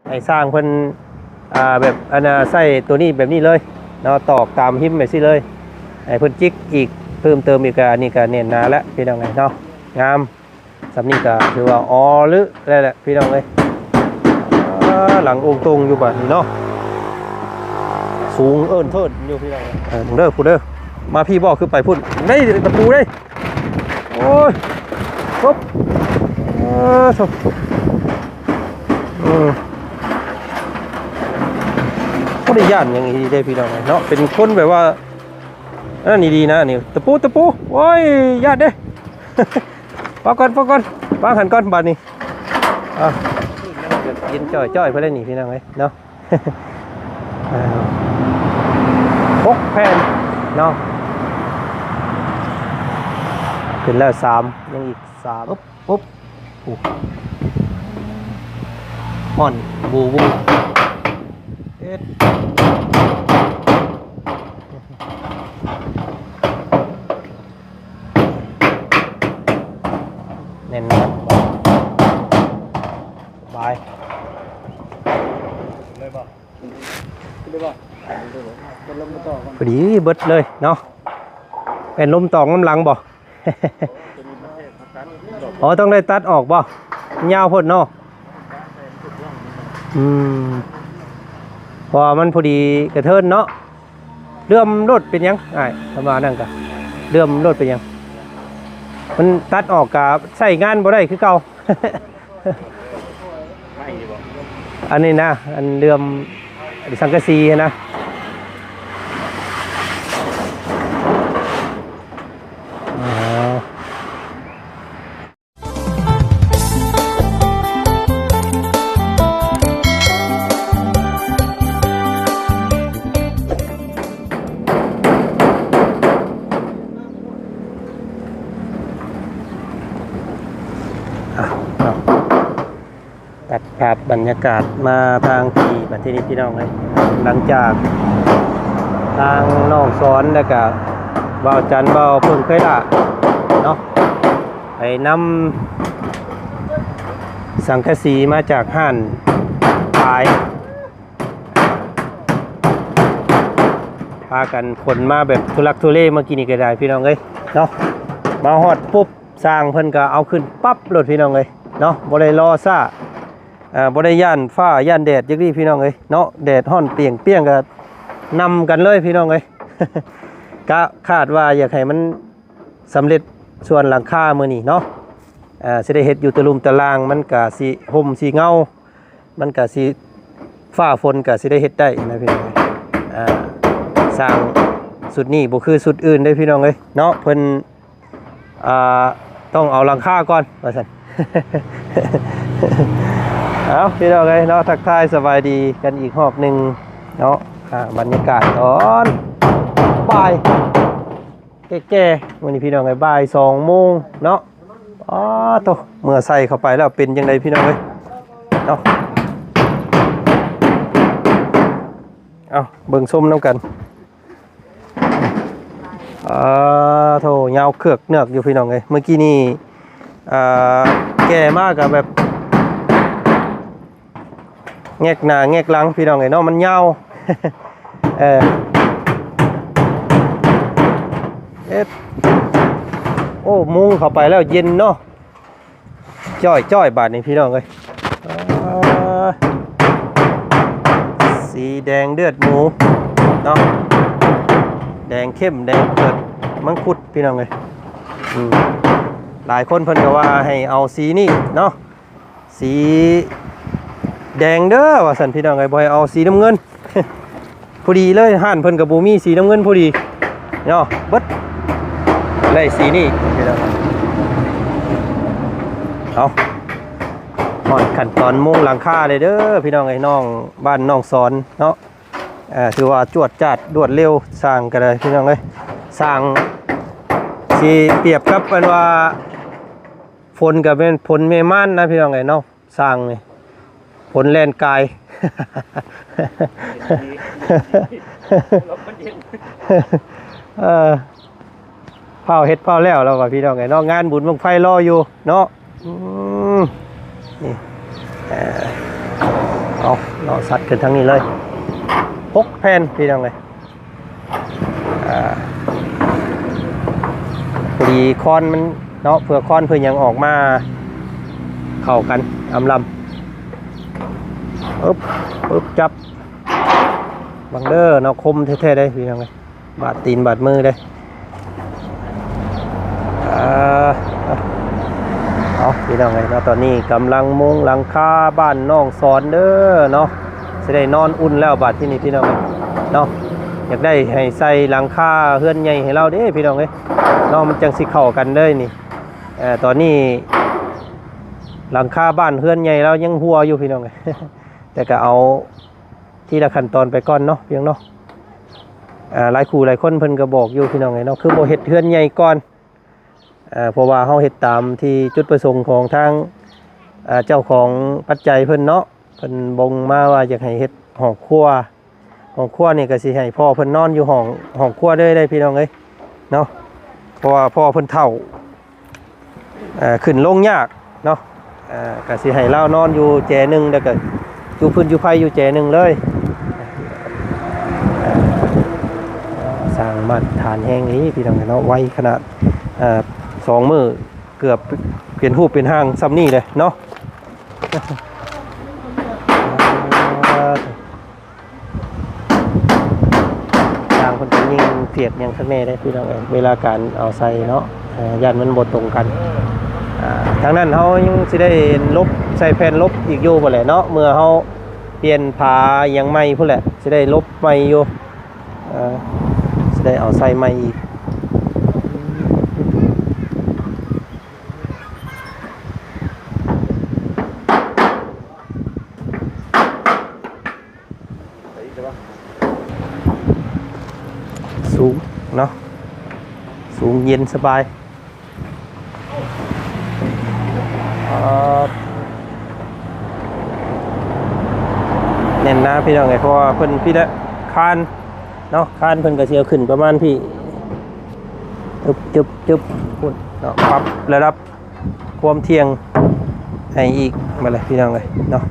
ໃຫ້ຊ່າງເພິ່ນ ອ່າ ແບບ ອັນນ່າ ໃສ່ໂຕນີ້ແບບນີ້ເລີຍເນາະ ຕອກຕາມຮິມແບບຊີ້ເລີຍ ໃຫ້ເພິ່ນຈິກອີກເພີ່ມເຕີມອີກ ກະ ອັນນີ້ກະແໜ້ນໜາແລ້ວພີ່ນ້ອງເອີຍເນາະ ງາມ. ສ່ຳນີ້ກະຖືວ່າອໍລືແລ້ວແຫຼະພີ່ນ້ອງເອີຍ. ອ່າ ຫຼັງໂອງໂຕ່ງຢູ່ບາດນີ້ເນາະ ສູງເອີ້ນເທີນຢູ່ພີ່ນ້ອງເອີຍ. ເອີ ເບິ່ງເດີ ພຸ້ນເດີ ມາພີ້ບໍ່ ຄືໄປພຸ້ນ ໄດ້ຕະປູເດ້. ໂອ້ຍ ປຶບ ເອີ ໂທ້ ເອີ ບໍ່ໄດ້ຢ້ານຫຍັງອີ່ຫຼີເດ້ພີ່ນ້ອງເອີຍເນາະ ເປັນຄົນແບບວ່າ ອັນນີ້ດີນະ ນີ້ ຕະປູ ຕະປູ ໂອ້ຍ ຢ້ານເດ້. ປະກ່ອນ ປະກ່ອນ ວາງຫັ້ນກ່ອນບາດນີ້. ອ່າ ເຢັນຈ່ອຍໆ ເພິ່ນໄດ້ນີ້ພີ່ນ້ອງເອີຍເນາະ. ອ່າ ຫົກແຜ່ນເນາະ ຂຶ້ນແລ້ວສາມ ຍັງອີກສາມ. ປຶບ ປຸບ ໂອ້ ຮ້ອນບູບູ ເຮັດ ແໜ້ນໜາ ສະບາຍ ເລີຍບໍ່? ພໍດີເບິດເລີຍເນາະ. ແມ່ນລົມຕອກນຳຫຼັງບໍ່? ອໍ ຕ້ອງໄດ້ຕັດອອກບໍ່? ຍາວໂພດເນາະ. ອືມ ເພາະວ່າມັນພໍດີກະເທີນເນາະ. ເລື່ອມໂລດເປັນຫຍັງອ້າຍ? ຄຳວ່ານັ້ນກະເລື່ອມໂລດເປັນຫຍັງ? ມັນຕັດອອກກະໃຊ້ງານບໍ່ໄດ້ຄືເກົ່າ. ອັນນີ້ນະ ອັນເລື່ອມ ອັນສັງກະສີຫັ້ນນະ. ອ່ະ ເນາະ ຕັດພາບບັນຍາກາດມາທາງພີ້ບັດທີນີ້ພີ່ນ້ອງເອີຍ. ຫຼັງຈາກທາງນ້ອງສອນ ແລ້ວກະບ່າວຈັນ ບ່າວເພິ່ງ ເຄີຍລະເນາະ ໄປນຳສັງກະສີມາຈາກຮ້ານຂາຍ ພາກັນຂົນມາແບບທຸລັກທຸເລເມື່ອກີ້ນີ້ກະໄດ້ພີ່ນ້ອງເອີຍເນາະ. ມາຮອດປຸບ ຊ່າງເພິ່ນກະເອົາຂຶ້ນປັບໂລດພີ່ນ້ອງເອີຍເນາະ ບໍ່ໄດ້ລໍຊ້າ ເອີ ບໍ່ໄດ້ຢ້ານຟ້າຢ້ານແດດຈັກດີ້ພີ່ນ້ອງເອີຍເນາະ. ແດດຮ້ອນປ່ຽງໆ ກະນຳກັນເລີຍພີ່ນ້ອງເອີຍ. ກະຄາດວ່າຢາກໃຫ້ມັນສຳເລັດສ່ວນຫຼັງຄາມື້ນີ້ເນາະ ເອີ ຊິໄດ້ເຮັດຢູ່ຕະລຸ່ມຕະລ່າງ ມັນກະຊິຮົ່ມຊິເງົາ ມັນກະຊິ ຟ້າຝົນກະຊິໄດ້ເຮັດໄດ້ນະພີ່ນ້ອງເອີຍ. ອ່າ ສ້າງຊຸດນີ້ບໍ່ຄືຊຸດອື່ນເດ້ພີ່ນ້ອງເອີຍເນາະ ເພິ່ນ ອ່າ ຕ້ອງເອົາຫຼັງຄາກ່ອນວ່າຊັ້ນ. ເອົາ ພີ່ນ້ອງເອີຍເນາະ ທັກທາຍສະບາຍດີກັນອີກຮອບໜຶ່ງເນາະ. ອ່າ ບັນຍາກາດຕອນບ່າຍ ແກ່ໆ ມື້ນີ້ພີ່ນ້ອງເອີຍ ບ່າຍສອງໂມງເນາະ. ອໍໂຕ ເມື່ອໃສ່ເຂົ້າໄປແລ້ວເປັນຈັ່ງໃດພີ່ນ້ອງເອີຍເນາະ. ເອົາ ເບິ່ງຊົມນຳກັນ. ອ່າ ໂທ ຍາວເຄືອກເໜືອກຢູ່ພີ່ນ້ອງເອີຍ. ເມື່ອກີ້ນີ້ ອ່າ ແກ່ມາກະແບບ ແງກໜ້າແງກຫຼັງພີ່ນ້ອງເອີຍເນາະ ມັນຍາວ. ເອີ ເອັດ ໂອ້ ມຸງເຂົ້າໄປແລ້ວເຢັນເນາະ ຈ້ອຍໆ ບາດນີ້ພີ່ນ້ອງເອີຍ. ອ່າ ສີແດງເລືອດໝູເນາະ ແດງເຂັ້ມ ແດງເກີດມັງຄຸດພີ່ນ້ອງເອີຍ. ອືມ ຫຼາຍຄົນເພິ່ນກະວ່າໃຫ້ເອົາສີນີ້ເນາະ ສີແດງເດີວ່າຊັ້ນພີ່ນ້ອງເອີຍ ບໍ່ໃຫ້ເອົາສີນ້ຳເງິນ. ພໍດີເລີຍ ຮ້ານເພິ່ນກະບໍ່ມີສີນ້ຳເງິນພໍດີເນາະ ເບິດໄດ້ສີນີ້ພີ່ນ້ອງ. ເອົາ ຮອດຂັ້ນຕອນມຸງຫຼັງຄາເລີຍເດີພີ່ນ້ອງເອີຍ ນ້ອງ ບ້ານນ້ອງສອນເນາະ. ເອີ ຖືວ່າຈວດຈາດລວດເລັວ ຊ່າງກະໄດ້ພີ່ນ້ອງເອີຍ. ຊ່າງຊິປຽບກັບອັນວ່າ ຝົນກະແມ່ນຝົນແມ່ມ່ານນະພີ່ນ້ອງເອີຍເນາະ. ຊ່າງນີ້ ຝົນແລ່ນກາຍ ເອີ ຟ້າວເຮັດຟ້າວແລ້ວ ລາວວ່າພີ່ນ້ອງເອີຍເນາະ ງານບຸນບັ້ງໄຟລໍຢູ່ເນາະ. ອືມ ນີ້ ເອີ ເອົາເນາະ ສັດຂຶ້ນທາງນີ້ເລີຍ ຫົກແຜ່ນພີ່ນ້ອງເອີຍ. ອ່າ ພໍດີຄອນມັນເນາະ ເພື່ອຄອນເພື່ອຫຍັງອອກມາເຂົ້າກັນອຳລຳ. ອຶບ ອຶບ ຈັບ ບັງເດີເນາະ ຄົມແທ້ໆເດ້ພີ່ນ້ອງເອີຍ. ບາດຕີນບາດມືເດ້. ເອົາ ເອົາ ພີ່ນ້ອງເອີຍເນາະ ຕອນນີ້ກຳລັງມຸງຫຼັງຄາບ້ານນ້ອງສອນເດີເນາະ. ຊິໄດ້ນອນອຸ່ນແລ້ວບາດທີນີ້ພີ່ນ້ອງເອີຍເນາະ. ຢາກໄດ້ໃຫ້ໃສ່ຫຼັງຄາເຮືອນໃຫຍ່ໃຫ້ລາວເດ້ພີ່ນ້ອງເອີຍເນາະ ມັນຈັ່ງຊິເຂົ້າກັນເລີຍນີ້. ເອີ ຕອນນີ້ຫຼັງຄາບ້ານເຮືອນໃຫຍ່ລາວຍັງຮົ່ວຢູ່ພີ່ນ້ອງເອີຍ ແຕ່ກໍເອົາ ທີລະຂັ້ນຕອນໄປກ່ອນເນາະ ພຽງເນາະ. ອ່າ ຫຼາຍຄູ່ຫຼາຍຄົນເພິ່ນກໍບອກຢູ່ພີ່ນ້ອງເອີຍເນາະ ຄືບໍ່ເຮັດເຮືອນໃຫຍ່ກ່ອນ. ເອີ ເພາະວ່າເຮົາເຮັດຕາມທີ່ຈຸດປະສົງຂອງທາງ ເອີ ເຈົ້າຂອງປັດໄຈເພິ່ນເນາະ ເພິ່ນບົ່ງມາວ່າຢາກໃຫ້ເຮັດຫ້ອງຄົວ. ຫ້ອງຄົວນີ້ກໍຊິໃຫ້ພໍ່ເພິ່ນນອນຢູ່ຫ້ອງ ຫ້ອງຄົວເລີຍເດ້ພີ່ນ້ອງເອີຍເນາະ ເພາະວ່າພໍ່ເພິ່ນເຖົ້າ ເອີ ຂຶ້ນລົງຍາກເນາະ. ເອີ ກໍຊິໃຫ້ລາວນອນຢູ່ແຈໜຶ່ງ ແລ້ວກໍຢູ່ພື້ນຢູ່ໄຟຢູ່ແຈໜຶ່ງເລີຍ. ເອີ ສ້າງມາດຖານແຮງອີ່ຫຼີພີ່ນ້ອງເນາະ ໄວຂະໜາດ. ເອີ ສອງມື້ເກືອບເປັນຮູບເປັນຮ່າງຊ່ຳນີ້ເລີຍເນາະ. ຊ່າງເພິ່ນກໍຍິງພຽກຫຍັງຄັກແນ່ເດ້ພີ່ນ້ອງເອີຍ ເວລາການເອົາໃສ່ເນາະ ເອີ ຢ້ານມັນບໍ່ຕົງກັນ. ອ່າ ທາງນັ້ນເຮົາຍັງຊິໄດ້ຫຼົບໃສ່ແຜ່ນຫຼົບອີກຢູ່ບໍ່ແຫຼະເນາະ ເມື່ອເຮົາປ່ຽນຝາຫຍັງໃໝ່ພຸ້ນແຫຼະ ຊິໄດ້ຫຼົບໃໝ່ຢູ່ ເອີ ຊິໄດ້ເອົາໃສ່ໃໝ່ອີກ. ສູງເນາະ ສູງເຢັນສະບາຍ. ອ່າ ແໜ້ນໜາພີ່ນ້ອງເອີຍ ເພາະວ່າເພິ່ນພີ້ແຫຼະ ຄານເນາະ ຄານເພິ່ນກໍຊິເອົາຂຶ້ນປະມານພີ້ ຈຶບ ຈຶບ ຈຶບ ພຸ້ນເນາະ ປັບລະດັບ ຄວາມທ່ຽງໃຫ້ອີກ ມາເລີຍພີ່ນ້ອງເອີຍເນາະ.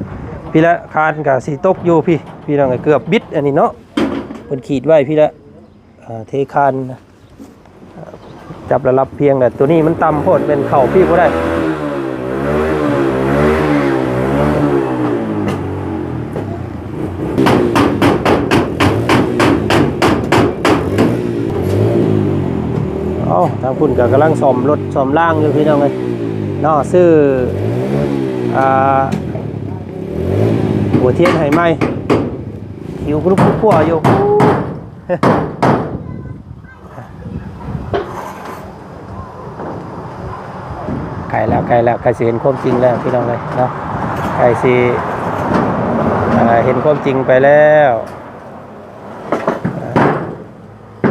ພີ້ລະຄານກໍຊິຕົກຢູ່ພີ້ ພີ່ນ້ອງເອີຍ ເກືອບບິດອັນນີ້ເນາະ ເພິ່ນຂີດໄວ້ພີ້ລະ ເອີ ເທຄານ ຈັບລະດັບພຽງແຕ່ໂຕນີ້ມັນຕ່ຳໂພດ ແມ່ນເຂົ້າພີ້ບໍ່ໄດ້. ເອົ້າ ທາງພຸ້ນກໍກຳລັງສ້ອມລົດສ້ອມລາງຢູ່ພີ່ນ້ອງເອີຍເນາະ ຊື້ ອ່າ ຫົວທຽນໃຫ້ໃໝ່ ຫິວກະລຸກກະກົວຢູ່. ໃກ້ແລ້ວ ໃກ້ແລ້ວ ໃກ້ຊິເຫັນຄວາມຈິງແລ້ວພີ່ນ້ອງເອີຍເນາະ ໃກ້ຊິ ເອີ ເຫັນຄວາມຈິງໄປແລ້ວ.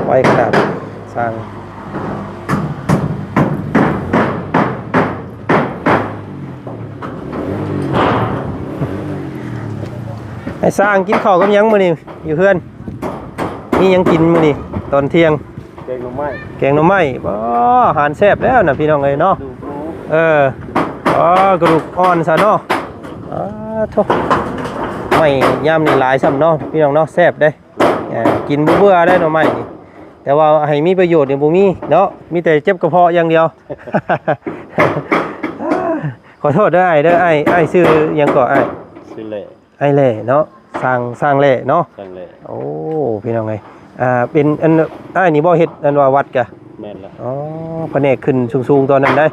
ໄວຂະໜາດຊ່າງ. ໄອ້ຊ່າງ ກິນເຂົ້າກັບຫຍັງມື້ນີ້ຢູ່ເຮືອນ? ມີຫຍັງກິນມື້ນີ້ຕອນທ່ຽງ? ແກງໜໍ່ໄມ້ ແກງໜໍ່ໄມ້. ບໍ່ ອາຫານແຊບແລ້ວນະພີ່ນ້ອງເອີຍເນາະ. ເອີ ອໍ ກະດູກອ່ອນຊະເນາະ. ອາ ໂທ້ ໄມ້ຍາມນີ້ຫຼາຍຊ້ຳເນາະພີ່ນ້ອງເນາະ ແຊບເດ້. ເອີ ກິນບໍ່ເບື່ອໄດ໋ໜໍ່ໄມ້ນີ້ ແຕ່ວ່າໃຫ້ມີປະໂຫຍດນີ້ບໍ່ມີເນາະ ມີແຕ່ເຈັບກະເພາະຢ່າງດຽວ. ຂໍໂທດເດີອ້າຍເດີ ອ້າຍ ອ້າຍຊື່ຫຍັງເກາະອ້າຍ? ຊື່ແຫຼ້. ອ້າຍແຫຼ້ເນາະ ຊ່າງ ຊ່າງແຫຼ້ເນາະ ຊ່າງແຫຼ້. ໂອ້ ພີ່ນ້ອງເອີຍ ອ່າ ເປັນອັນ ອ້າຍນີ້ບໍ່ເຮັດອັນວ່າວັດກະ? ແມ່ນລະ. ອໍ ພະແນກຂຶ້ນສູງໆຕອນນັ້ນໄດ໋.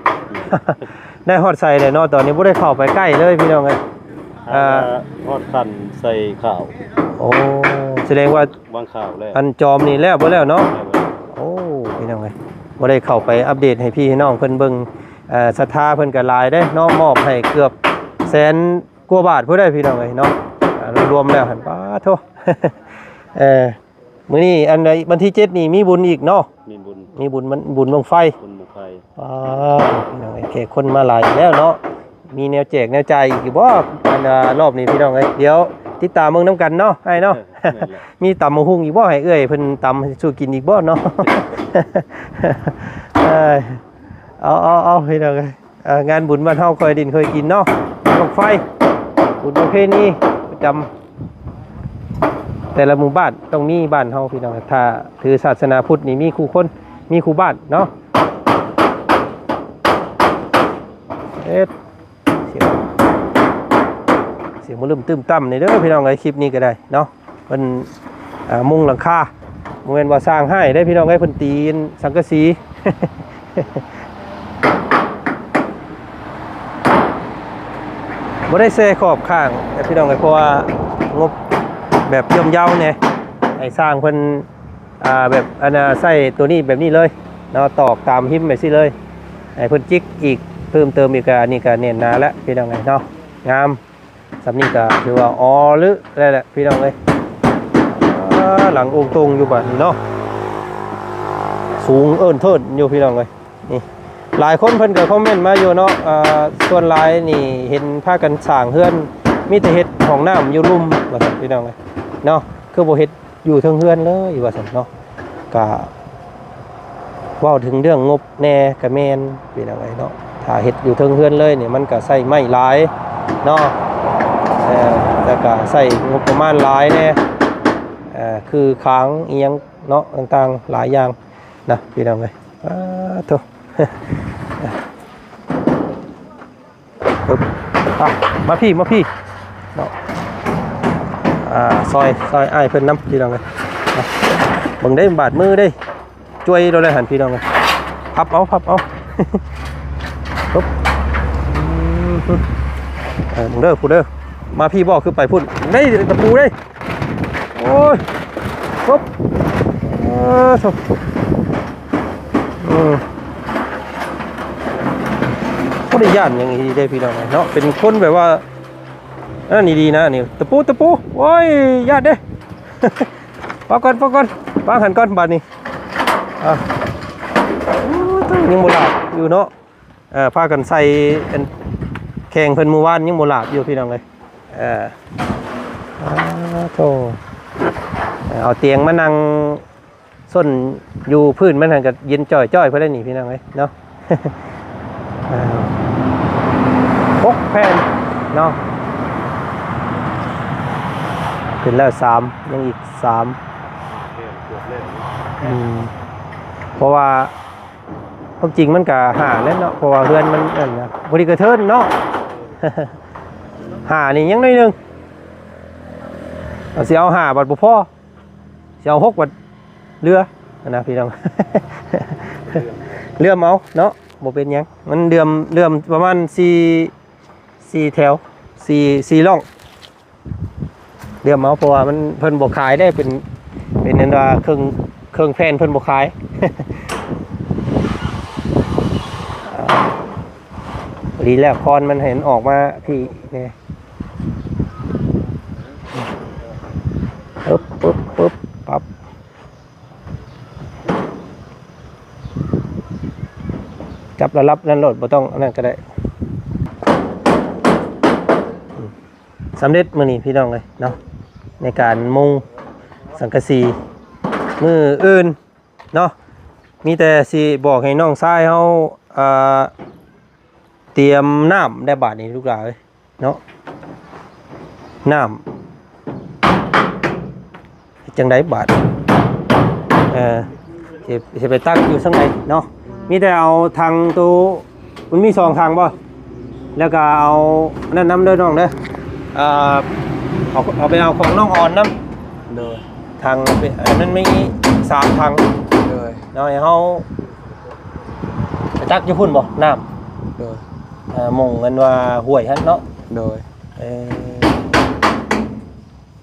ໄດ້ຮອດໃສແລ້ວເນາະ ຕອນນີ້ບໍ່ໄດ້ເຂົ້າໄປໃກ້ເລີຍພີ່ນ້ອງເອີຍ. ອ່າ ຮອດຂັ້ນໃສ່ຂາວ. ໂອ້ ສະແດງວ່າ ວາງຂາວແລ້ວ ອັນຈອມນີ້ແລ້ວບໍ່ແລ້ວເນາະ? ແລ້ວ. ໂອ້ ພີ່ນ້ອງເອີຍ ບໍ່ໄດ້ເຂົ້າໄປອັບເດດໃຫ້ພີ່ໃຫ້ນ້ອງເພິ່ນເບິ່ງ. ເອີ ສັດທາເພິ່ນກໍຫຼາຍເດ້ເນາະ ມອບໃຫ້ເກືອບແສນກວ່າບາດພຸ້ນໄດ໋ ພີ່ນ້ອງເອີຍເນາະ. ອ່າ ລວມແລ້ວຫັ້ນ ປາໂທ ເອີ ມື້ນີ້ອັນໃດ ວັນທີເຈັດນີ້ມີບຸນອີກເນາະ? ມີບຸນ ມີບຸນ ບຸນບັ້ງໄຟ ບຸນບັ້ງໄຟ. ປາ ພີ່ນ້ອງເອີຍ ແຂກຄົນມາຫຼາຍແລ້ວເນາະ. ມີແນວແຈກແນວຈ່າຍອີກຢູ່ບໍ່ ອັນ ອ່າ ລອບນີ້ພີ່ນ້ອງເອີຍ? ດຽວຕິດຕາມເບິ່ງນຳກັນເນາະ ອ້າຍເນາະ. ເອີ ແມ່ນແຫຼະ. ມີຕຳບັກຫຸ່ງອີກບໍ່ ໃຫ້ເອື້ອຍເພິ່ນຕຳໃຫ້ສູ່ກິນອີກບໍ່ເນາະ? ເອີ ເອົາ ເອົາ ເອົາ ພີ່ນ້ອງເອີຍ ເອີ ງານບຸນບ້ານເຮົາຄ່ອຍຫຼິ້ນຄ່ອຍກິນເນາະ ບັ້ງໄຟ ບຸນປະເພນີ ຈຳ ແຕ່ລະໝູ່ບ້ານຕ້ອງມີ ບ້ານເຮົາພີ່ນ້ອງ ຖ້າຖືສາສະໜາພຸດນີ້ມີຄູ່ຄົນ ມີຄູ່ບ້ານເນາະ. ເຮັດ ສຽງ ສຽງມາລຶ້ມຕຶ້ມຕ່ຳນີ້ເດີພີ່ນ້ອງເອີຍ ຄລິບນີ້ກໍໄດ້ເນາະ. ເພິ່ນ ອ່າ ມຸງຫຼັງຄາ ບໍ່ແມ່ນວ່າສ້າງຮ້າຍເດ້ພີ່ນ້ອງເອີຍ ເພິ່ນຕີສັງກະສີ ບໍ່ໄດ້ແຊ່ຂອບຂ້າງເດ້ພີ່ນ້ອງເອີຍ ເພາະວ່າງົບແບບຍ່ອມເຍົາແດ່ ໃຫ້ຊ່າງເພິ່ນ ອ່າ ແບບ ອັນນ່າ ໃສ່ໂຕນີ້ແບບນີ້ເລີຍເນາະ ຕອກຕາມຮິມແບບຊີ້ເລີຍ ໃຫ້ເພິ່ນຈິກອີກ ເພີ່ມເຕີມອີກ ກະອັນນີ້ກະແໜ້ນໜາແລ້ວພີ່ນ້ອງເອີຍເນາະ ງາມ. ສ່ຳນີ້ກໍຖືວ່າອໍລືແລ້ວແຫຼະພີ່ນ້ອງເອີຍ. ອ່າ ຫຼັງໂອງໂຕ່ງຢູ່ບາດນີ້ເນາະ ສູງເອີ້ນເທີນຢູ່ພີ່ນ້ອງເອີຍ. ນີ້ ຫຼາຍຄົນເພິ່ນກໍຄອມເມັນມາຢູ່ເນາະ ອ່າ ສ່ວນຫຼາຍນີ້ເຫັນພາກັນສ້າງເຮືອນ ມີແຕ່ເຮັດຫ້ອງນ້ຳຢູ່ລຸ່ມວ່າຊັ້ນພີ່ນ້ອງເອີຍເນາະ ຄືບໍ່ເຮັດ ຢູ່ເທິງເຮືອນເລີຍວ່າຊັ້ນເນາະ. ກະເວົ້າເຖິງເລື່ອງງົບແດ່ກະແມ່ນພີ່ນ້ອງເອີຍເນາະ ຖ້າເຮັດຢູ່ເທິງເຮືອນເລີຍນີ້ ມັນກະໃຊ້ໄມ້ຫຼາຍເນາະ ເອີ ແລ້ວກະໃຊ້ງົບປະມານຫຼາຍແດ່ ເອີ ຄືຄາງອີ່ຫຍັງເນາະ ຕ່າງໆຫຼາຍຢ່າງນະພີ່ນ້ອງເອີຍ. ອາ ໂທ້ ປຶບ ອ່ະ ມາພີ້ ມາພີ້ເນາະ ອ່າ ຊ່ອຍ ຊ່ອຍອ້າຍເພິ່ນນຳພີ່ນ້ອງເອີຍ. ເບິ່ງເດ້ ບາດມືເດ້ ຈ່ວຍໂລດເລີຍຫັ້ນພີ່ນ້ອງເອີຍ. ພັບເອົາ ພັບເອົາ ປຶບ ອືມ ເອີ ເບິ່ງເດີ ພຸ້ນເດີ ມາພີ້ບໍ່ ຄືໄປພຸ້ນ ໄດ້ຕະປູເດ້. ໂອ້ຍ ປຶບ ເອີ ໂທ້ ເອີ ບໍ່ໄດ້ຢ້ານຫຍັງອີ່ຫຼີເດ້ພີ່ນ້ອງເນາະ ເປັນຄົນແບບວ່າ ອັນນີ້ດີນະ ນີ້ ຕະປູ ຕະປູ ໂອ້ຍ ຢ້ານເດ້. ປະກ່ອນ ປະກ່ອນ ວາງຫັ້ນກ່ອນບາດນີ້ ອ່າ ໂອ້ ຍັງບໍ່ຫຼາບຢູ່ເນາະ. ເອີ ພາກັນໃສ່ອັນແຂ່ງເພິ່ນມື້ວານ ຍັງບໍ່ຫຼາບຢູ່ພີ່ນ້ອງເອີຍ. ເອີ ອາ ໂທ້ ເອົາຕຽງມານັ່ງສົ້ນຢູ່ພື້ນມັນຫັ້ນກໍເຢັນຈ່ອຍໆ ເພິ່ນແລ້ວນີ້ພີ່ນ້ອງເອີຍເນາະ. ເອີ ຫົກແຜ່ນເນາະ ຂຶ້ນແລ້ວສາມ ຍັງອີກສາມ ອືມ ເພາະວ່າ ຄວາມຈິງມັນກະຫ້າແຫຼະເນາະ ເພາະວ່າເຮືອນມັນນັ້ນນະ ບໍ່ໄດ້ກະເທີນເນາະ. ຫ້ານີ້ຍັງໜ້ອຍໜຶ່ງ ຊິເອົາຫ້າບັດບໍ່ພໍ ຊິເອົາຫົກບັດເຫຼືອຫັ້ນນະພີ່ນ້ອງ. ເຫຼື່ອມເອົາເນາະ ບໍ່ເປັນຫຍັງ ມັນເຫຼື່ອມ ເຫຼື່ອມປະມານສີ່ ສີ່ແຖວ ສີ່ ສີ່ຮ່ອງ. ເຫຼື່ອມເອົາ ເພາະວ່າມັນ ເພິ່ນບໍ່ຂາຍເດ້ ເປັນ ເປັນອັນວ່າເຄື່ອງ ເຄື່ອງແຜ່ນເພິ່ນບໍ່ຂາຍ. ພໍດີແລ້ວ ຄອນມັນໃຫ້ມັນອອກມາພີ້ແດ່. ປຶບ ປຶບ ປຶບ ປັບ. ຈັບລະດັບນັ້ນໂລດ ບໍ່ຕ້ອງອັນນັ້ນກໍໄດ້. ອືມ ສຳເລັດມື້ນີ້ພີ່ນ້ອງເອີຍເນາະ ໃນການມຸງສັງກະສີ. ມື້ອື່ນເນາະ ມີແຕ່ຊິບອກໃຫ້ນ້ອງຊາຍເຮົາ ເອີ ຕຽມນ້ຳແດ່ບາດນີ້ລູກຫຼານເອີຍ. ເນາະ ນ້ຳ ເຮັດຈັ່ງໃດບາດ ເອີ ຊິ ຊິໄປຕັກຢູ່ທາງໃດເນາະ. ມີແຕ່ເອົາຖັງໂຕ ມັນມີສອງຖັງບໍ່ ແລ້ວກໍເອົາອັນນັ້ນນຳເດີນ້ອງເດີ ເອີ ເອົາ ເອົາໄປເອົາຂອງນ້ອງອອນນຳ. ໂດຍ ຖັງ ອັນນັ້ນມີສາມຖັງ. ໂດຍ ເນາະ ໃຫ້ເຮົາໄປຕັກຢູ່ພຸ້ນບໍ່ ນ້ຳ. ໂດຍ ເອີ ໝ່ອງອັນວ່າຫ້ວຍຫັ້ນເນາະ. ໂດຍ ເອີ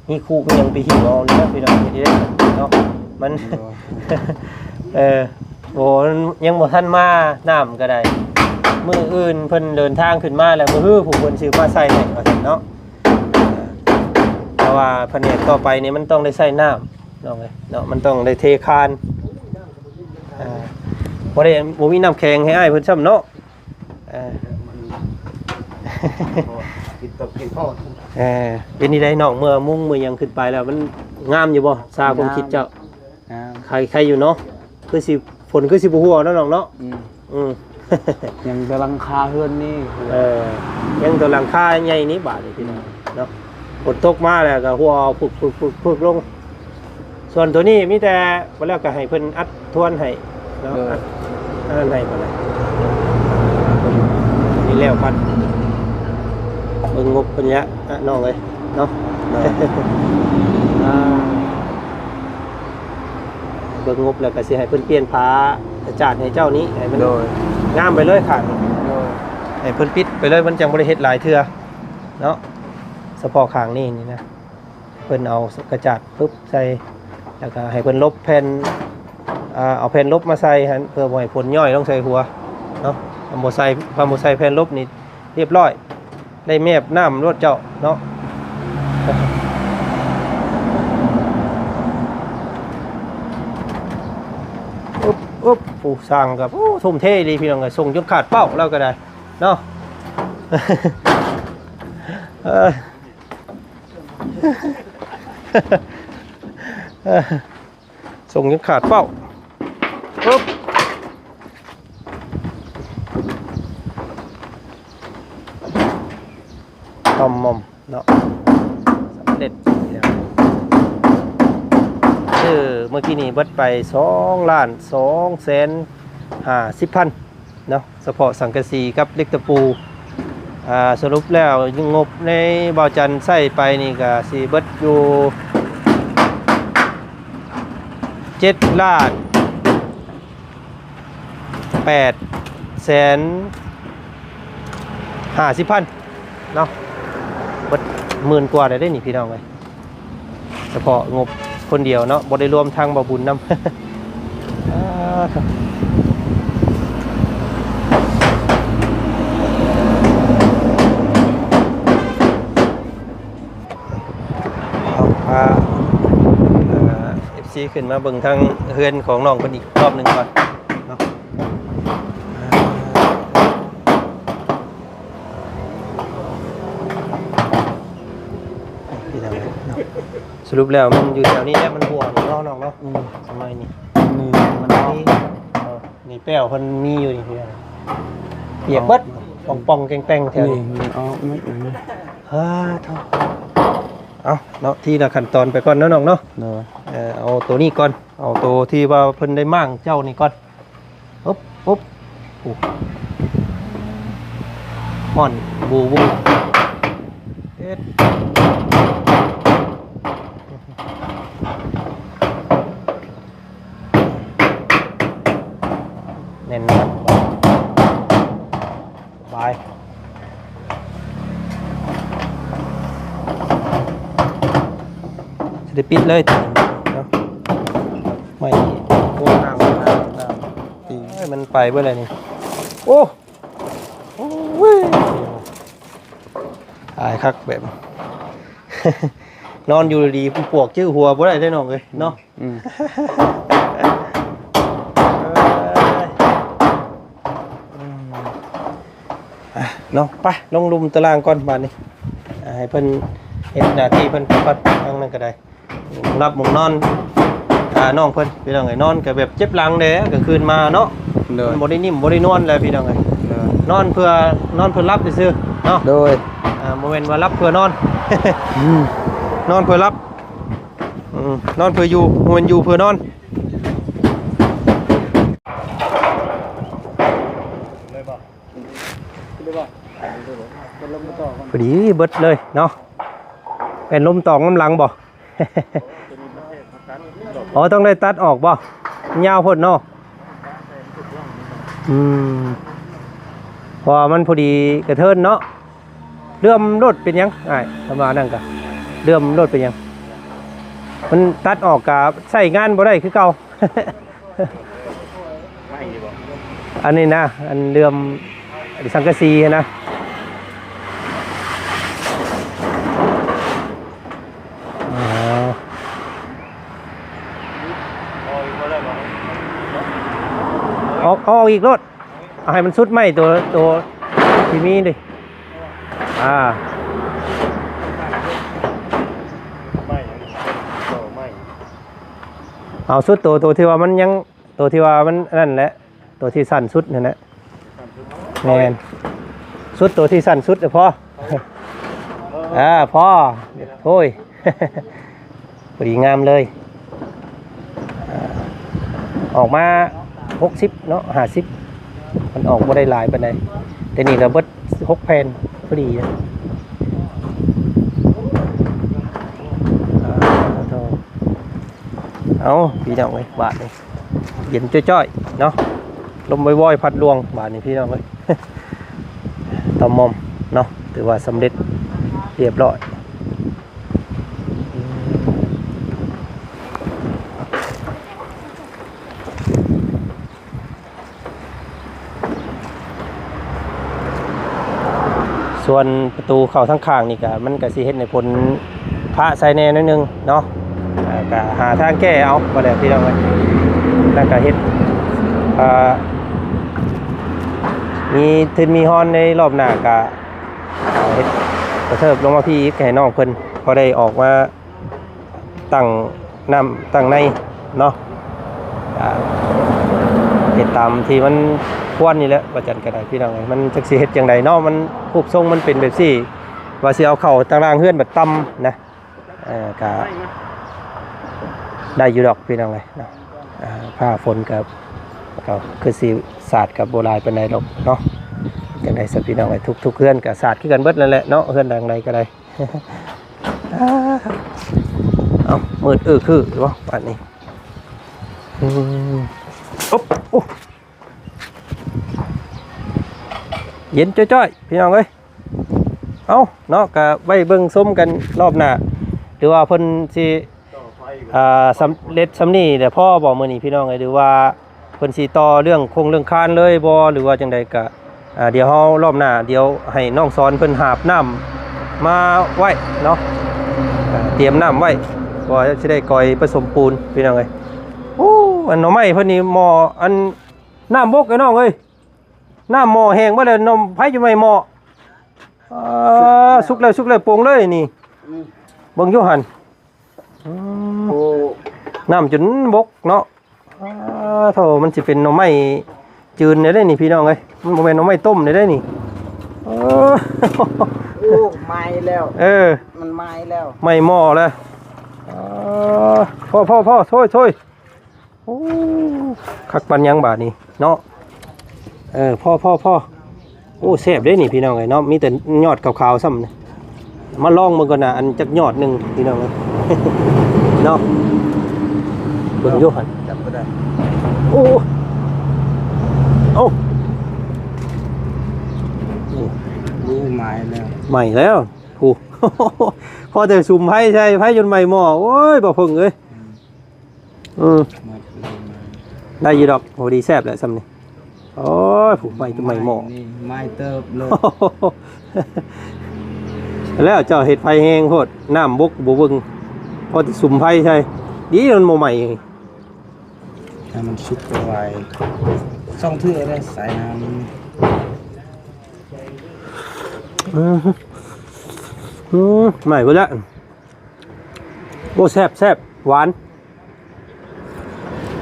ມີຄູມີຫຍັງໄປຫິ້ວເອົາເນາະ ພີ່ນ້ອງ ເຮັດໄດ້ເນາະ ມັນ ໂດຍ ເອີ ໂອ້ ຍັງບໍ່ທັນມາ ນ້ຳກໍໄດ້ ມື້ອື່ນເພິ່ນເດີນທາງຂຶ້ນມາແລ້ວ ມື້ຮືຜູ້ເພິ່ນຊິມາໃສ່ໃຫ້ວ່າຊັ້ນເນາະ. ເອີ ເພາະວ່າພະແນກຕໍ່ໄປນີ້ມັນຕ້ອງໄດ້ໃຊ້ນ້ຳ ນ້ອງເອີຍເນາະ ມັນຕ້ອງໄດ້ເທຄານ ເອີ ບໍ່ໄດ້ ບໍ່ມີນ້ຳແຂງໃຫ້ອ້າຍເພິ່ນຊ້ຳເນາະ. ເອີ ເອີ ເປັນຈັ່ງໃດນ້ອງ ເມື່ອມຸງເມື່ອຫຍັງຂຶ້ນໄປແລ້ວ ມັນງາມຢູ່ບໍ່ ຊາຄວາມຄິດເຈົ້າ? ງາມ ງາມ ໄຄ ໄຄຢູ່ເນາະ ຄືຊິ ຝົນຄືຊິບໍ່ຫົວເນາະນ້ອງເນາະ. ອືມ ອືມ ຍັງແຕ່ຫຼັງຄາເຮືອນນີ້ ເອີ ຍັງແຕ່ຫຼັງຄາໃຫຍ່ນີ້ບາດນີ້ພີ່ນ້ອງເນາະ. ຝົນຕົກມາແລ້ວກໍຮົ່ວອອກ ປຶກໆໆໆ ລົງ. ສ່ວນຕົວນີ້ມີແຕ່ ບໍ່ແລ້ວກໍໃຫ້ເພິ່ນອັດທວນໃຫ້ເນາະ ໂດຍ ອັດອັນນັ້ນໃຫ້ກໍໄດ້ ນີ້ແລ້ວກ່ອນ ເບິ່ງງົບເພິ່ນແຫຼະ ນ້ອງເອີຍເນາະ ໂດຍ ອ່າ ເບິ່ງງົບແລ້ວກໍຊິໃຫ້ເພິ່ນປ່ຽນຝາກະຈາດໃຫ້ເຈົ້ານີ້ ໃຫ້ມັນ ໂດຍ ງາມໄປເລີຍຂ້າງນີ້ ໂດຍ ໃຫ້ເພິ່ນປິດໄປເລີຍ ມັນຈັ່ງບໍ່ໄດ້ເຮັດຫຼາຍເທື່ອເນາະ ສະເພາະຂ້າງນີ້ນີ້ນະ. ເພິ່ນເອົາກະຈາດປຶບໃສ່ ແລ້ວກໍໃຫ້ເພິ່ນລົບແຜ່ນ ອ່າ ເອົາແຜ່ນລົບມາໃສ່ຫັ້ນ ເພື່ອບໍ່ໃຫ້ຝົນຍ້ອຍລົງໃສ່ຫົວເນາະ. ຄັນບໍ່ໃສ່ ຄັນບໍ່ໃສ່ແຜ່ນລົບນີ້ ຮຽບຮ້ອຍ ໄດ້ແມບນ້ຳໂລດເຈົ້າເນາະ. ອຶບ ອຶບ ຜູ້ຊ່າງກໍ ໂອ້ ທຸ່ມເທອີ່ຫຼີ ພີ່ນ້ອງເອີຍ ສົ່ງຈົນຂາດເປົ້າ ລາວກໍໄດ້ເນາະ. ເອີ ສົ່ງຍັງຂາດເປົ້າ ປຶບ ຕ່ອມໝ່ອມເນາະ ສຳເລັດ. ເອີ ເມື່ອກີ້ນີ້ເບິດໄປສອງລ້ານສອງແສນຫ້າສິບພັນເນາະ. ສະເພາະສັງກະສີກັບເຫຼັກຕະປູ ອ່າ ສະຫຼຸບແລ້ວງົບໃນບ່າວຈັນໃຊ້ໄປນີ້ກະຊິເບິດຢູ່ເຈັດລ້ານແປດແສນຫ້າສິບພັນເນາະ ເບິດໝື່ນກວ່າແລ້ວເດ້ນີ້ ພີ່ນ້ອງເອີຍ. ສະເພາະງົບຄົນດຽວເນາະ ບໍ່ໄດ້ລວມທາງບ່າວບຸນນຳ. ອ່າ ເອົາ ພາ ເອີ ເອັຟຊີ ຂຶ້ນມາເບິ່ງທາງເຮືອນຂອງນ້ອງເພິ່ນອີກລອບໜຶ່ງກ່ອນເນາະ. ພີ່ນ້ອງເນາະ ສະຫຼຸບແລ້ວມັນຢູ່ແຖວນີ້ແຫຼະ ມັນຮົ່ວເນາະ ນ້ອງເນາະ. ອືມ ສະໄໝນີ້ ນີ້ມັນມີ ເອີ ນີ້ແປ້ວເພິ່ນມີຢູ່ນີ້ ປຽກເບິດ ປ່ອງໆແກ່ງໆແຖວນີ້ ນີ້ມັນອອກໝົດ. ເອີ ເອີ ໂທ້ ເອົາເນາະ ທີລະຂັ້ນຕອນໄປກ່ອນເນາະ ນ້ອງເນາະ. ໂດຍ ເອີ ເອົາໂຕນີ້ກ່ອນ ເອົາໂຕທີ່ວ່າເພິ່ນໄດ້ມ້າງເຈົ້ານີ້ກ່ອນ. ປຶບ ປຶບ ໂອ້ ຮ້ອນ ບູ ບູ ເຮັດ ແໜ້ນໜາ ສະບາຍ. ຊິໄດ້ປິດເລີຍເນາະ ໄມ້ນີ້ ໂອ້ ງາມ ງາມ ງາມ ເອີຍ ມັນໄປເບິດແລ້ວນີ້ ໂອ້ ໂອ້ຍ ອາຍຄັກແບບ ນອນຢູ່ດີໆ ປວກຈື່ຫົວບໍ່ໄດ້ເດ້ນ້ອງເອີຍເນາະ. ອືມ ເອີຍ ອືມ ອ່ະ ເນາະ ໄປລົງລຸ່ມຕາລາງກ່ອນບາດນີ້ ອ່າ ໃຫ້ເພິ່ນເຮັດໜ້າທີ່ເພິ່ນກ່ອນ ທາງນັ້ນກໍໄດ້ ຫຼັບໝົງນອນ ອ່າ ນ້ອງເພິ່ນ ພີ່ນ້ອງເອີຍ ນອນກໍແບບເຈັບຫຼັງແດ່ ກາງຄືນມາເນາະ. ໂດຍ ມັນບໍ່ໄດ້ນິ່ມບໍ່ໄດ້ນວນແຫຼະ ພີ່ນ້ອງເອີຍ ໂດຍ ນອນເພື່ອ ນອນເພື່ອຫຼັບຊື່ໆເນາະ. ໂດຍ ອ່າ ບໍ່ແມ່ນວ່າຫຼັບເພື່ອນອນ ອືມ ນອນເພື່ອຫຼັບ ອືມ ນອນເພື່ອຢູ່ ບໍ່ແມ່ນຢູ່ເພື່ອນອນ. ພໍດີເບິດເລີຍເນາະ ແມ່ນລົມຕອງນຳຫຼັງບໍ່? ອໍ ຕ້ອງໄດ້ຕັດອອກບໍ່? ມັນຍາວໂພດເນາະ. ອືມ ເພາະວ່າມັນພໍດີກະເທີນເນາະ. ເຫຼື່ອມໂລດເປັນຫຍັງອ້າຍ? ຄຳວ່ານັ້ນກະເຫຼື່ອມໂລດເປັນຫຍັງ? ມັນຕັດອອກກະໃຊ້ງານບໍ່ໄດ້ຄືເກົ່າ. ອັນນີ້ນະ ອັນເຫຼື່ອມສັງກະສີຫັ້ນນະ. ອໍ ເອົາ ເອົາອອກອີກໂລດ. ເອົາໃຫ້ມັນສຸດໄມ້ໂຕ ໂຕທີ່ມີນີ້ ອ່າ ເອົາສຸດໂຕ ໂຕທີ່ວ່າມັນຍັງ ໂຕທີ່ວ່າມັນອັນນັ້ນແຫຼະ ໂຕທີ່ສັ້ນສຸດຫັ້ນແຫຼະ. ແມ່ນ ສຸດໂຕທີ່ສັ້ນສຸດ ພໍ ອ່າ ພໍ. ໂອ້ຍ ພໍດີງາມເລີຍ. ອາ ອອກມາຫົກສິບເນາະ ຫ້າສິບ ມັນອອກບໍ່ໄດ້ຫຼາຍປານໃດ. ແຕ່ນີ້ກໍເບິດຫົກແຜ່ນ ພໍດີ. ອາ ໂທ ເອົາ ພີ່ນ້ອງເອີຍ ບາດນີ້ເຢັນຈ້ອຍໆເນາະ ລົມວອຍໆພັດລວງ ບາດນີ້ພີ່ນ້ອງເອີຍ. ຕະໝ່ອມເນາະ ຖືວ່າສຳເລັດຮຽບຮ້ອຍ. ສ່ວນປະຕູເຂົ້າທາງຂ້າງນີ້ກະ ມັນກະຊິເຮັດໃຫ້ຝົນປະໃສ່ແດ່ໜ້ອຍໜຶ່ງເນາະ. ອາ ກະຫາທາງແກ້ເອົາ ບໍ່ແລ້ວພີ່ນ້ອງເອີຍ. ແລ້ວກະເຮັດ ເອີ ມີທຶນມີຮອນໃນລອບໜ້າກະເຮັດກະເທີບລົງມາພີ້ອີກ ໃຫ້ນ້ອງເພິ່ນພໍໄດ້ອອກມາ ຕັ້ງນ້ຳຕັ້ງໃນເນາະ. ອາ ເຮັດຕາມທີ່ມັນຄວນນີ້ແຫຼະ ວ່າຈັ່ງກະໄດ້ພີ່ນ້ອງເອີຍ. ມັນຈັກຊິເຮັດຈັ່ງໃດເນາະ ມັນຮູບຊົງມັນເປັນແບບຊີ້ ວ່າຊິເອົາເຂົ້າຕາງລ່າງເຮືອນບັດຕ່ຳນະ. ເອີ ກະໄດ້ຢູ່ດອກພີ່ນ້ອງເອີຍເນາະ. ອາ ຟ້າຝົນກະ ກະຄືຊິສາດກະບໍ່ຫຼາຍປານໃດດອກເນາະ. ຈັ່ງໃດຊະພີ່ນ້ອງເອີຍ ທຸກໆເຮືອນກະສາດຄືກັນເບິດນັ້ນແຫຼະເນາະ ເຮືອນຫຼັງໃດກະໄດ້. ເອົາ ມືດອືຄືຢູ່ບໍ່ບາດນີ້. ອືມ ອົບ ໂອ້ ເຢັນຈ້ອຍໆ ພີ່ນ້ອງເອີຍ. ເອົາເນາະ ກະໄວ້ເບິ່ງຊົມກັນລອບໜ້າ ຫຼືວ່າເພິ່ນຊິ ອ່າ ສຳເລັດສ່ຳນີ້ແຫຼະ ພໍບໍ່ມື້ນີ້ພີ່ນ້ອງເອີຍ ຫຼືວ່າເພິ່ນຊິຕໍ່ເລື່ອງຄົງເລື່ອງຄານເລີຍບໍ່ ຫຼືວ່າຈັ່ງໃດກະ ອ່າ ດຽວເຮົາລອບໜ້າ ດຽວໃຫ້ນ້ອງສອນເພິ່ນຫາບນ້ຳມາໄວ້ເນາະ ອ່າ ຕຽມນ້ຳໄວ້ ເພາະວ່າຊິໄດ້ກ່ອຍປະສົມປູນພີ່ນ້ອງເອີຍ. ໂອ້ ອັນໜໍ່ໄມ້ເພິ່ນນີ້ໝໍ້ ອັນ ນ້ຳບົກ ອ້າຍນ້ອງເອີຍ ນ້ຳໝໍ້ແຫ້ງເບິດແລ້ວ ໜໍ່ໄຜຈົນໄໝ້ໝໍ້. ອ່າ ສຸກແລ້ວ ສຸກແລ້ວ ໂປ່ງເລີຍນີ້. ອືມ ເບິ່ງຢູ່ຫັ້ນ. ອືມ ໂອ້ ນ້ຳຈົນບົກເນາະ. ອ່າ ໂທ້ ມັນຊິເປັນໜໍ່ໄມ້ຈືນແນວໃດນີ້ພີ່ນ້ອງເອີຍ ມັນບໍ່ແມ່ນໜໍ່ໄມ້ຕົ້ມແນວໃດນີ້. ເອີ ໂອ້ ໄໝ້ແລ້ວ ເອີ ມັນໄໝ້ແລ້ວ ໄໝ້ໝໍ້ແລ້ວ. ອ່າ ພໍໆໆ ໂທ້ຍໆ ໂອ້ ຄັກປານຫຍັງບາດນີ້ເນາະ. ເອີ ພໍໆໆ ໂອ້ ແຊບເດ້ນີ້ພີ່ນ້ອງເອີຍເນາະ ມີແຕ່ຍອດຂາວໆຊ້ຳ. ມາລອງເບິ່ງກ່ອນນະ ອັນຈັກຍອດໜຶ່ງພີ່ນ້ອງເອີຍເນາະ. ເບິ່ງຢູ່ຫັ້ນ ຈັບບໍ່ໄດ້. ໂອ້ ເອົ້າ ໂອ້ ໄໝ້ແລ້ວ ໄໝ້ແລ້ວ. ໂອ້ ພໍແຕ່ສຸມໄຟໃສ່ ໄຟຈົນໄໝ້ໝໍ້. ໂອ້ຍ ບໍ່ເພິ່ງເອີຍ. ອືມ ອືມ ໄດ້ຢູ່ດອກ ໂຫ ດີແຊບແຫຼະຊ່ຳນີ້. ໂອ້ຍ ຜູ້ໃໝ່ ໃໝ່ໝໍ້ ນີ້ໃໝ່ເຕີບເລີຍ. ແລ້ວເຈົ້າເຮັດໄຟແຮງໂພດ ນ້ຳບົກບໍ່ເບິ່ງ ພໍຊິສຸມໄຟໃສ່ ດີມັນບໍ່ໄໝ້. ໃຫ້ມັນສຸກໄວໆ ສອງເທື່ອເດ້ ໃສ່ນ້ຳ. ອືມ ອືມ ໄໝ້ເບິດແລ້ວ. ໂອ້ ແຊບ ແຊບ ຫວານ.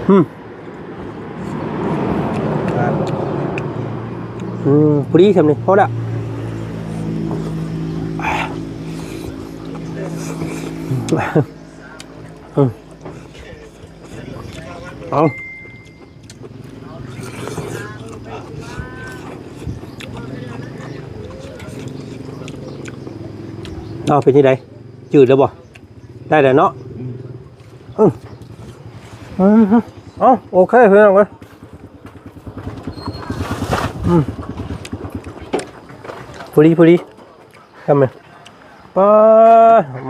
ອືມ ອືມ ພໍດີຊ່ຳນີ້ ພໍແລ້ວ. ອືມ ເອົາ ເອົາ ເປັນຈັ່ງໃດ? ຈືດແລ້ວບໍ່? ໄດ້ແລ້ວເນາະ. ອືມ ອືມ ເອົາ ໂອເຄ ພີ່ນ້ອງເອີຍ. ອືມ ພໍດີ ພໍດີ. ທຳໄມ ປ້າ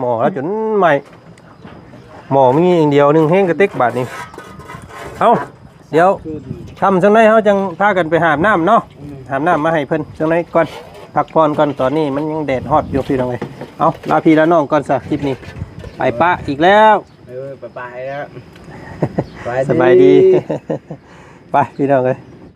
ໝໍ້ລະຈົນໄໝ້ ໝໍ້ມີອັນດຽວໜຶ່ງແຮງກະຕິກບາດນີ້. ເອົ້າ ດຽວຄ່ຳຈັ່ງໃດເຮົາຈັ່ງພາກັນໄປຫາບນ້ຳເນາະ. ອືມ ຫາບນ້ຳມາໃຫ້ເພິ່ນຈັ່ງໃດກ່ອນ ພັກຜ່ອນກ່ອນ ຕອນນີ້ມັນຍັງແດດຮອດຢູ່ພີ່ນ້ອງເອີຍ. ເອົາ ລາພີ່ລານ້ອງກ່ອນຊະ ຄລິບນີ້ ໄປປະອີກແລ້ວ. ເອີ ໄປປະແລ້ວ ສະບາຍດີ ສະບາຍດີ ໄປພີ່ນ້ອງເອີຍ.